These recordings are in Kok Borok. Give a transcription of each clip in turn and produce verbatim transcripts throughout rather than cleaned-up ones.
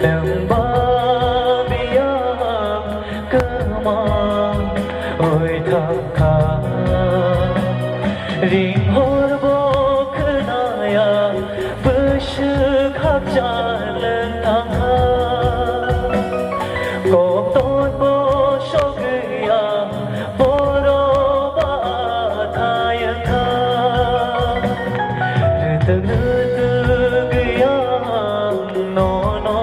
Nwng ba biyang kwma oi thangkha. Ring hor bo khwnaya, bwswk hakchar nwng thangkha. Kokton bo sogwiya, borok ba thai wngkha. Rwtwk rwtwk yang nono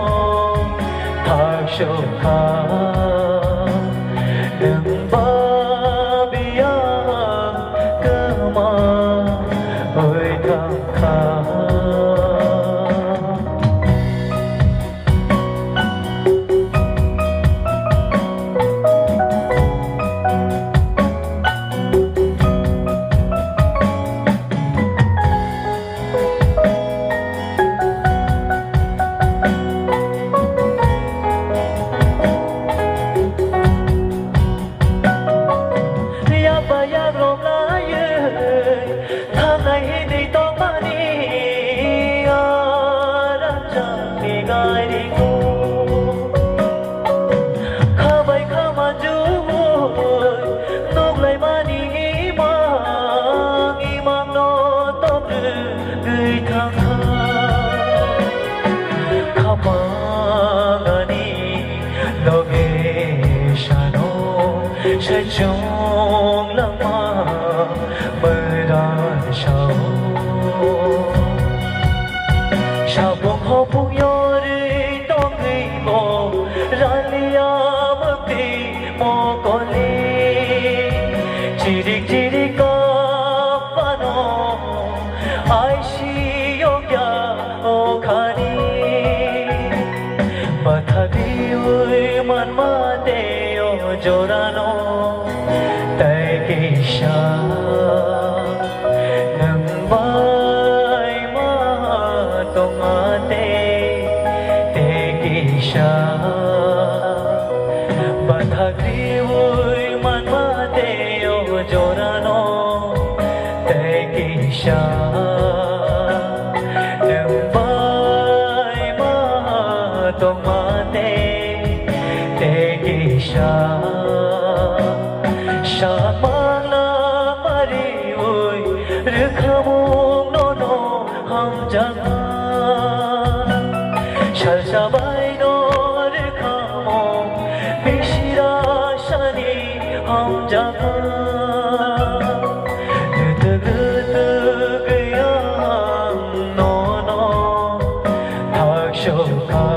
thak sokha. Nwng ba biyang kwma oi thangkha. Yak ba yak rok laiwi thangnai hinwi tongmani a rangchakni gairingo. Kha bai kha manjui nukhlaimani imang imangno tong rwgwi thangkha. Khapang ani loge sano saichung langma mwran sao. Sabung hopung yorwi tongwi bo raliya mwkti mokoli. Chirik chirik kap phano aisi yokya o khani. Bathakriwi manma tei o jorano tei kisa. Nwng bai ma tongma tei tei kisa. Bathakriwi manma tei o jorano tei kisa. Nwng bai ma tongma tei tei kisa. Samang langma riwi rwkhamung nono hamjakha. Salsa baino rwkhamung bisira sani hamjakha. Rwtwk rwtwk yang nono thak sokha.